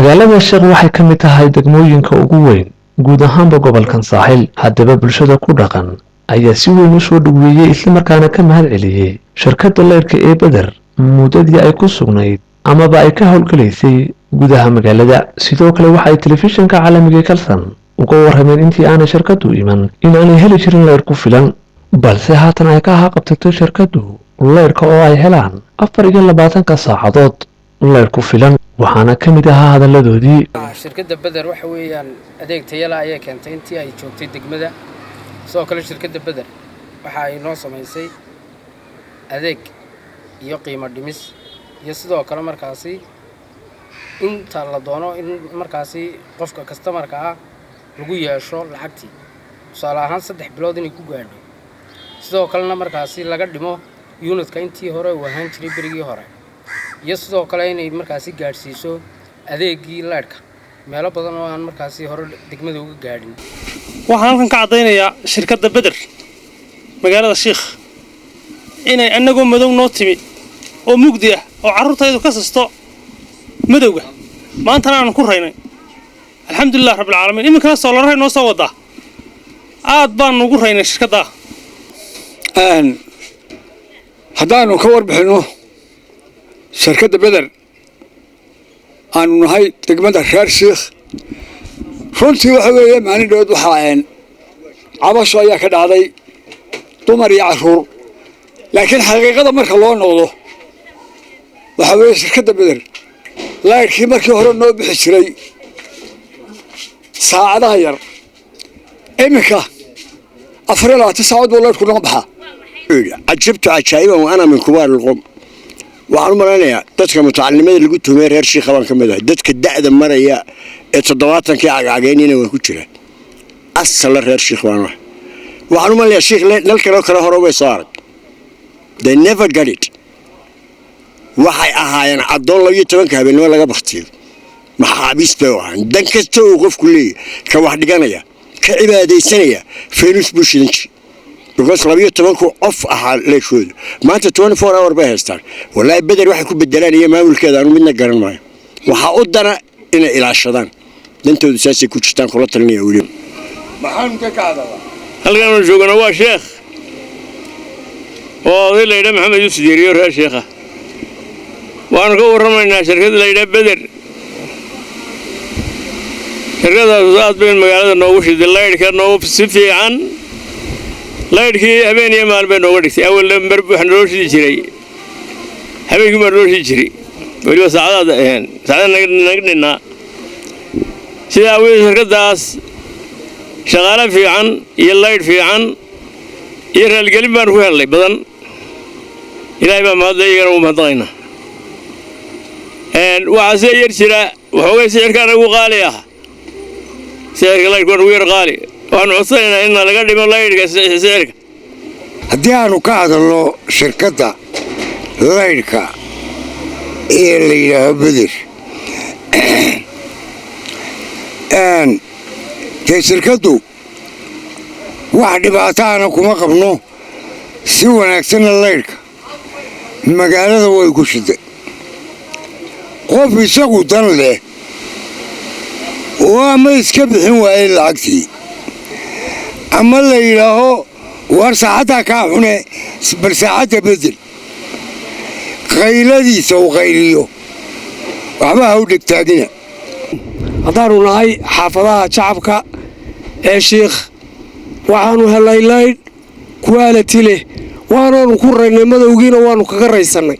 Magaalada Sheekh waxay ka mid tahay degmooyinka ugu weyn guud ahaanba gobolkan Saaxil. Haddaba bulshada ku dhaqan ayaa si weyn u soo dhoweeyey, islamarkaana ka mahad celiyey shirkadda leyrka ee Beder muddadii ay ku sugnayd amaba ay ka howlgalaysay gudaha magaalada. Sidoo kale waxa ay telefishinka caalamiga Kalsan uga warrameen intii aanay shirkaddu iman in aanay heli jirin leyr ku filan, balse haatan ay ka haqabtatay shirkaddu leyrka oo ay helaan 24-ka saacadood leyr ku filan. Waxaana ka mid ahaa hadalladoodii: Shirkadda Beder waxa weeyaan adeeg tayala ayay keentay intii ay joogtay degmada. Sidoo kale shirkadda Beder waxa ay noo samaysay adeeg iyo qiimo dhimis, iyo sidoo kale markaasi inta la doono in markaasi qofka customerka ah lagu yeesho lacagtii, tusaale ahaan 3 bilood inay ku gaadho. Sidoo kalena markaasi laga dhimo unitka intii hore uu ahaan jiray berigii hore, iyo sidoo kale inay markaasi gaadhsiiso adeegii leydhka meelo badan oo aan markaasi hore degmada uga gaadhin. Waxaan halkan ka caddaynayaa shirkadda Beder magaalada Shiikh inay annagoo madow noo timi oo mugdi ah oo carruurtaydu ka sisto madowga, maantana aanu ku raynay, alxamdulilah rabbilcaalamiin. Iminkana soolarahay noo soo wadaa, aad baanu ugu raynay shirkaddaa. Haddaanu ka warbixinno shirkadda Beder, aanu nahay degmada reer Shiikh, runtii waxa weeye maalin dhood waxaa cabasho ayaa ka dhacday dumar iyo carruur, laakiin xaqiiqada marka loo noqdo waxaa weeye shirkadda Beder laydhkii markii hore noo bixi jiray saacadaha yar, iminka 24 saacood buu laydhku noo baxaa. عجبت عجائبا وأنا من كبار القوم. Waxaan u malaynayaa dadka mutacalimada lagu tuhmay reer Shiikha baan ka mid ahay. Dadka da'da maraya ee 70-kii cagcagaynina waan ku jiraa. Asalla reer Shiikh baan ahay. Waxaan u malaynayaa Shiikh nalkan oo kale hore way soo arag. They never got it. Waxay ahaayeen addoon 12-ka habeenimo laga baktiyo. Maxaabiis bay u ahaan. Dan kasta uu qofku leeyahay, ka wax dhiganaya, ka cibaadaysanaya, faynuus buu shidan jiray, because 12-ku off ahaa leeshoodu. Maanta 24 hour bay haystaan. Wallaahi Beder waxay ku bedelaan iyo maamulkeeda anu midna garan maayo. Waxaa u dana inay ilaashadaan dantoodu, saasay ku jirtaan kula talinaya weliba. Maxaanu ka hadalaa? Halkaanu joogana waa Sheekh oo oday la yidhaa Maxamed Yuusuf Jeeriyo, reer Sheekha. Waxaanu ka warramaynaa shirkad la yidhaa Beder. Shirkadaas aad bay magaalada noogu shiday laydhka noogu si fiican. Laydhkii habeen iyo maalin bay nooga dhigtay. Awalna mar waxa naloo shidi jiray habeenkii baa naloo shidi jiray, weliba saacadaad aheen saacada naga dhinnaa. Sidaa aweed shirkaddaas shaqaale fiican iyo laydh fiican iyo raalgelin baanu ku hellay badan. Ilaahay baa mahadla, iyagana ugu mahadnaqaynaa. Waxaa sida yar jira waxoogay sicirkaa nagu qaali ah. Sicirka laydhku waa nagu yar qaali. Waxaanu codsanaynaa in laga dhimo laydhka sicirka. Haddii aanu ka hadalno shirkadda laydhka ee la yidhaaho Beder, dee shirkaddu wax dhibaataana kuma qabno, si wanaagsanna laydhka magaalada way ku shiday. Qof isagu dan leh oo ama iska bixin waayey lacagtii ama la yidhaaho war saacaddaa kaa xune, bal saacadda bedel, qayladiisa uu qayliyo waxba ha u dhegtaagina. Haddaannu nahay xaafadaha shacabka ee Shiikh, waxaannu helay laydh quality leh, waanaanu ku raynay, madowgiina waannu kaga raysannay.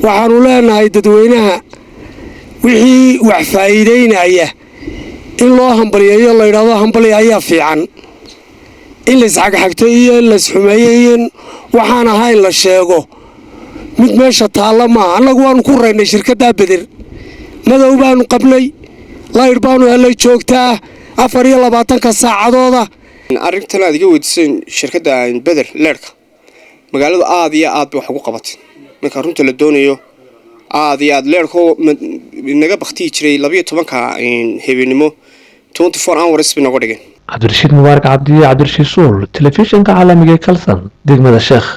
Waxaannu leenahay dadweynaha wixii wax faa'iidaynaya in loo hambalyeeyo, layidhahdo hambalya ayaa fiican. In laysxagxagto iyo in laysxumeeyo iyo in waxaan ahayn la sheego mid meesha taalla maaha. Annagu waannu ku raynay shirkaddaa Beder. Madow baannu qabnay, laydh baannu helay joogtaa 24-ka saacadooda. Arrintan aad iga weydiiseen, shirkadda Beder leerhka magaaladu aad iyo aad bay wax ugu qabatay. Marka runta la doonayo, aad iyo aad leerhkoo naga baktiyi jiray 12-ka habeenimo, 24 hours bay nooga dhigeen. Cabdirashiid Mubaarak Cabdiye, Cabdirashiid Suul, telefishinka caalamiga ee Kalsan, degmada Sheekh.